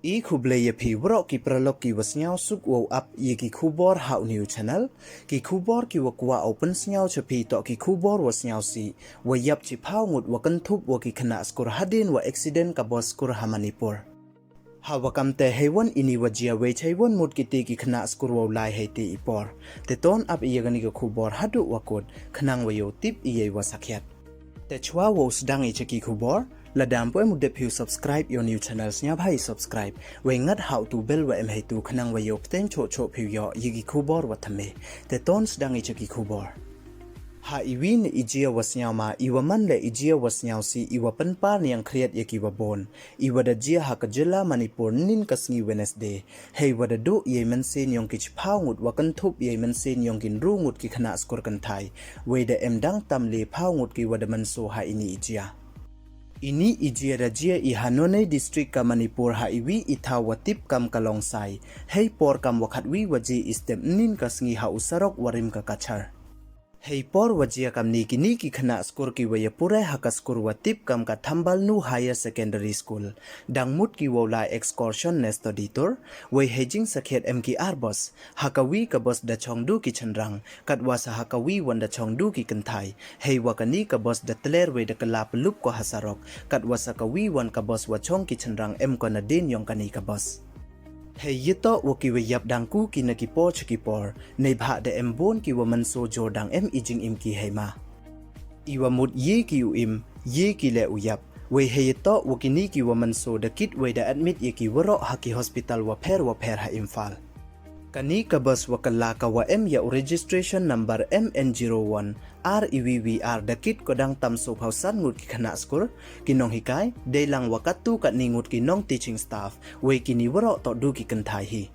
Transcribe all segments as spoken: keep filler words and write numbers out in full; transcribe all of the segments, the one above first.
I khublei ya phi waroh ki paralok ki wa sniawsuk wow ap ya ki khubor ha u new channel. Ki khubor ki wa kwah u pynsniaw cha phi toh ki khubor wa sniawsih, wa yap chiphaw ngut wa kynthup wa ki khynnah skur hadien wa accident ka bus skur ha Manipur. Ha wa kamte heiwon ini wa jia wei cheiwon mut kiti ki khynnah skur wow lai heiti i por. Te ton ap ya kani ka khubor haduh wa kut, khnang wa yow tip ya i wa sakhiat. Te chwa wow sdang i cha ki khubor, lada ym pu em u dep phi u subscribe ya u new channel, sniawbha i subscribe, wei ngat ha u tu bell wa em heitu khnang wa yow pteng choh choh phi u yoh ya ki khubor wa thymme. Te ton sdang i cha ki khubor. Ha iwi ni i jia wa sniawma, i wa man le i jia wa sniawsih, i wa pynpar niang khriat ya ki wa bun, i wa da jia ha ka jylla Manipur nin ka sngi Wednesday. Hei wa da duh ya i mynsiem yong ki chiphaw ngut wa kynthup ya i mynsiem yong ki ynru ngut ki khynnah skur kynthai, wei da em dang tam le phaw ngut ki wa da mynsaw ha ini i jia. Ini i jia da jia i ha Noney District ka Manipur ha iwi i thaw wa tip kam ka Longsai, hei por kam wa khatwi waje i step nin ka sngi ha u sarok wa rim ka Cachar. Hei por wa jia kamni kini ki khynnah skur ki wa ya pule ha ka skur wa tip kam ka Thambalnu Higher Secondary School, dang mut ki wow lai excursion ne study tour, wei hei jingsakhiat em ki ar bus, ha kawi ka bus da chong du ki chynrang, katwa sa ha kawi wan da chong du ki kynthai. Hei wa kani ka bus da tler wei da kylla pyllup ko ha sarok, katwa sa kawi wan ka bus wa chong ki chynrang em ko nadien yong kani ka bus. Hei yatoh wa ki wa yap dang ku ki na ki por cha ki por, neibhah da em bun ki wa mynsaw jur dang em i jingim ki heima. I wa mut ye ki u im, ye ki le u yap, wei hei yatoh wa kini ki wa mynsaw da kit wei da admit ya ki waroh ha ki hospital wa pher wa pher ha Imphal. Kani ka bus wa kylla ka wa em ya u registration number M N zero one R E V V R da kit ko dang tam sawphaw san ngut ki khynnah skur, ki nonghikai, dei lang wa katto katni ngut ki nong teaching staff, wei kini waroh toh du ki kynthai hi.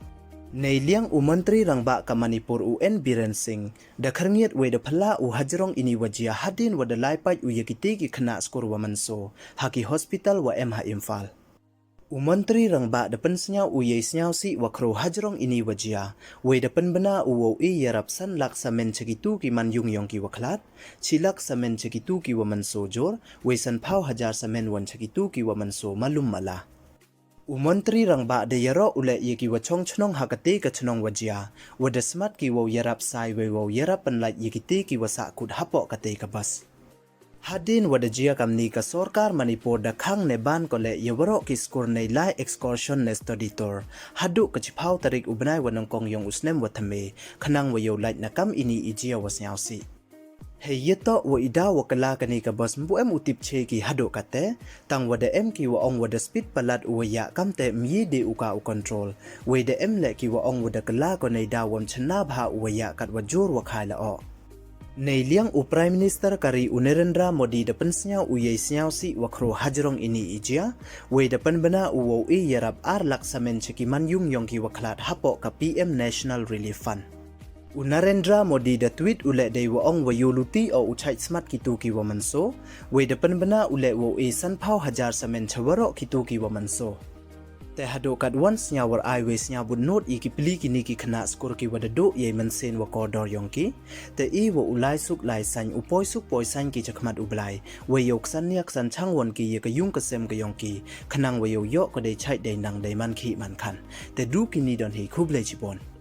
Nei liang u Montri Rangbah ka Manipur u N Biren Singh, da khyrngiat wei da phylla u hajrong ini wa jia hadien wa da lai pait u ya kiti ki khynnah skur wa mynsaw, ha ki hospital wa em ha Imphal. U Montri Rangbah da pynsniaw u ya i sniawsih wa khraw hajrong ini wa jia, wei da pynbna u wow e yarap san lak samen cha kitu ki manyung yong ki wa khlad, chi lak samen cha kitu ki wa mynsaw jur, wei san phaw hajar samen wan cha kitu ki wa mynsaw malum mala. U Montri Rangbah da yaroh u leh ya ki wa chong chnong ha kate ka chnong wa jia, wa da smat ki wow yarap sai wei wow yarap pynlait ya kite ki wa sahkut hapoh kate ka bus. Hadien wa da jia kamni ka sorkar Manipur da khang ne ban ko leh ya waroh ki skur nei lai excursion ne study tour, haduh ka chiphaw tarik u bnai wa nyngkong yong u snem wa thymme, khnang wa yow lait na kam ini i jia wa sniawsih. Hei yatoh wa i daw wa kylla kani ka bus ym pu em u tip che ki haduh kate, tang wa da em ki wa ong wa da speed palat u wa yah kamte ym ye de u ka u control, wei da em le ki wa ong wa da kylla ko nei daw wa ym chna bha u wa yah kat wa jur wa khai la oh. Nei liang u Prime Minister ka ri u Narendra Modi da pynsniaw u ya i sniawsih wa khraw hajrong ini i jia, wei da pynbna u wow e yarap ar lak samen cha ki manyung yong ki wa khlad hapoh ka P M National Relief Fund. U Narendra Modi da tweet u leh dei wa ong wa yoh luti o u chait smat kitu ki wa mynsaw, wei da pynbna u leh wow e san phaw hajar samen cha waroh kitu ki wa mynsaw. Te haduh katwan sniaw war ai wei sniaw bud not ya ki pli kini ki khynnah skur ki wa da duh ya i mynsiem wa kordor yong ki. Te i wa u lai suk lai sain, u poi suk poi sain ki chakhmat u Blai, wei yow ksan niak ksan chang wan ki ya ka yung ka sem ka yong ki, khnang wa yow yoh ko dei chait dei nang dei man khih man khan. Te du kini don hi, khublei chibun.